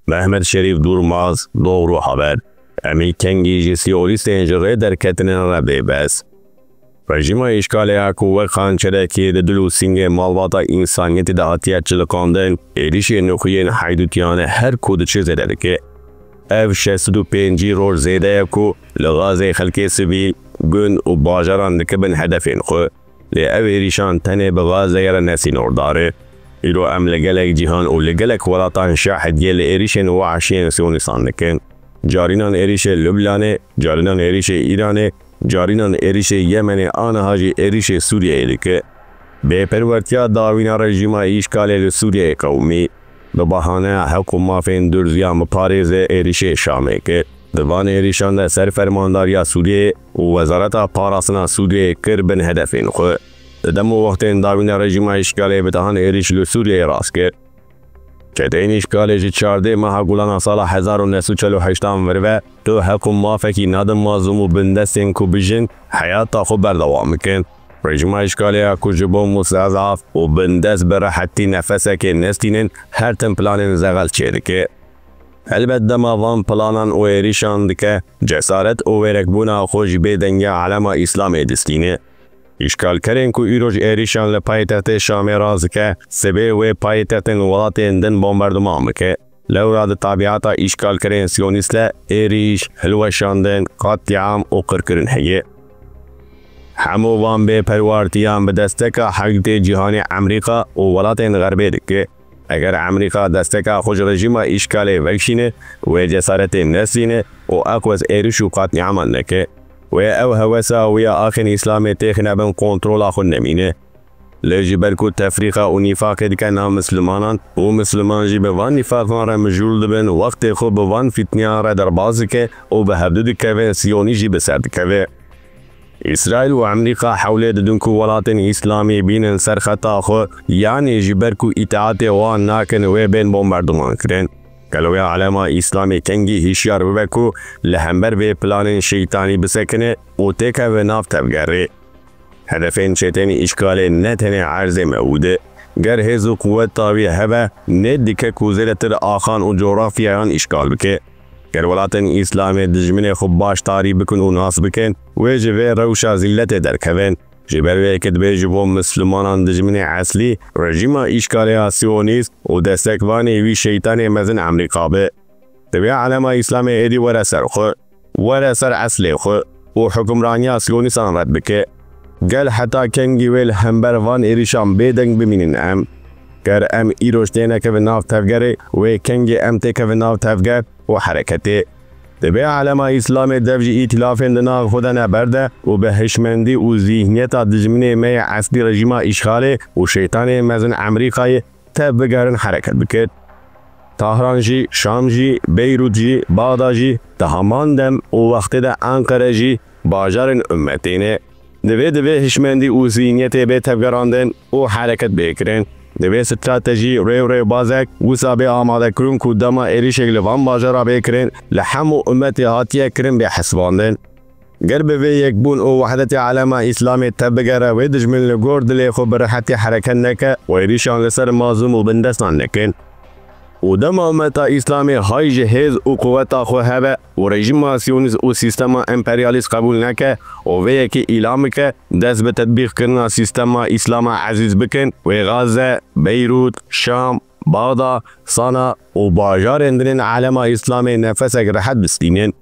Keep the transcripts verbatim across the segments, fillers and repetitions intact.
Mehmet Şerîf Durmaz, Doğru Haber. Em ê kengî ji siyonîstên ji rê derketine re bê bes. Rejîma îşgalê ya ku wek xançerekê li dil û sîngê malbata însaniyetê de hatiye çiliqandin, êrişên nûxuyên heydûtiyane her ku diçe zêde dike. Ev şeş sed û pêncî roj zêde ye ku li Gazeyê xelkê sivîl, gund û bajaran dikevin hedefên xwe. Lê ev êrîşan tenê bi Gazeyê re ne sînordar e. Îro em li gelek cîhan û li gelek welatan şahid yê li êrîşên wahşiyên siyonîstan dikin. Carînan êrîşê Lubnanê, carînan êrîşê Îranê, carînan êrîşê Yemenê, aniha jî êrîşê Sûriyeyê dike. Bêperwertiya dawîna rejîma îşgalê li Sûriyeyê qewimî. Bi bahaneya heq û mafên durziyan biparêze êrîşê Şamê kir. Di van êrîşan de ser fermandariya Sûriyeyê û Wezareta Parastina Sûriyeyê kir bin hedefên xwe. Di dem û wextên dawîn de rejîma îşgalê bi dehan êrîş li Sûriyeyê rast kir. Çeteyên îşgalê ji çardeh meha Gulana sala hezar û neh sed û çel û heştan vir ve tu heq û mafekî nadin mazlûm û bindestên ku bijin heyata xwe berdewam bikin. Rejîma îşgalê ya ku ji bo mustezaf û bindest bi rehetî nefesekê nestînin, her tim planên zexel çêdike. Helbet dema van planan û êrîşan dike, cesaret û wêrekbûna xwe ji bêdengiya alema Îslamê distîne. Îşgalkerên ku îroj êrîşan li paytextê Şamê rast dike, sibê wê paytextên welatên din bombarduman bike. Lewra di tabiata îşgalkerên siyonîst de êrîş, hilweşandin, qatliam û qirkirin heye. Hemû van bêperwartiyan bi desteka heqdîtê cîhanê Amerîka û welatên Xerbê dike. Eger Amerîka desteka xwe ji rejîma îşgalê vekişîne, wê cesaretê nesîne û eqwez êriş û qatliaman neke. Wê ew hewesa wî ya axên Îslamê têxine bin kontrola xwe nemîne. Lê ji ber ku tefrîqa û nîfaqê dike nav mislimanan û misliman jî bi van nîfaqan re mijûl dibin, wextê xwe bi van fîtniyan re derbas dike û bi hevdu dikevin, siyonî jî bi ser dikeve. Îsraîl û Amerîka hewlê didin ku welatên Îslamî bînin ser xeta xwe, yanî ji ber ku îtaetê wan nakin wê bên bombarduman kirin. Gelo ya alema Îslamê kengî hişyar bibe ku li hember vê planên şeytanî bisekine û têkeve nav tevgerê? Hedefên çeteyên îşgalê ne tenê erzê mewûd e. Ger hêz û quweta wî hebe, nêt dike ku zêdetir axan û cografyayan îşgal bike. Ger welatên Îslamê dijminê xwe baş tarî bikin û nas bikin, wê ji vê rewşa zîlletê derkevin. Ji ber wê yekê dibê ji bo mislimanan dijminê eslî rejîma îşgalê ya siyonîst û destekvanê wî şeytanê mezin Amerîka be. Divê alema Îslamê êdî were ser xwe, were ser eslê xwe û hukimraniya siyonîstan red bike. Gel heta kengî wê li hember van êrîşan bêdeng bimînin em? Ger em îroj tênekevin nav tevgerê, wê kengî em têkevin nav tevger û hereketê? Divê alema Îslamê dev ji îtîlafên di nav xwe de neberde û bi hişmendî û zîhniyeta dijminê me yê eslî rejîma îşxalê û şeytanê mezin Amerîkayê tev bigerin hereket bike. Tahran jî, Şam jî, Beyrût jî, Baxda jî, di heman dem û wextê de Enqere jî bajarên ummetê ne. Divê, divê hişmendî û zîhniyetê bê tevgerandin û hereket bê kirin. Divê stratejî, rê û rêbazek wisa bê amadekirin ku dema êrîşek li van bajara bê kirin, li hemû ummetê hatiye kirin bê hesibandin. Ger bi vê yekbûn û wehdetê alema Îslamê tev bigere, wê dijmin li gor dilê xwe bi rehetî hereket neke û êrîşan li ser mazlûm û bindestan nekin. Û dema ummeta Îslamê hay ji hêz û quweta xwe hebe û rejîma siyonîst û sîstema emperyalîst qebûl neke û vê yekê îlan bike, dest bi tetbîqkirina sîstema Îslama ezîz bikin, wê Gaze, Beyrût, Şam, Baxda, Sana û bajarên din ên alema Îslamê nefesek rehet bistînin.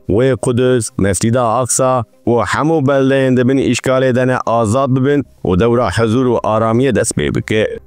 Wê Qudus, Mescîda Aqsa û hemû beldeyên di bin îşgalê de ne azad bibin û dewra huzûr û aramiyê dest pê bike.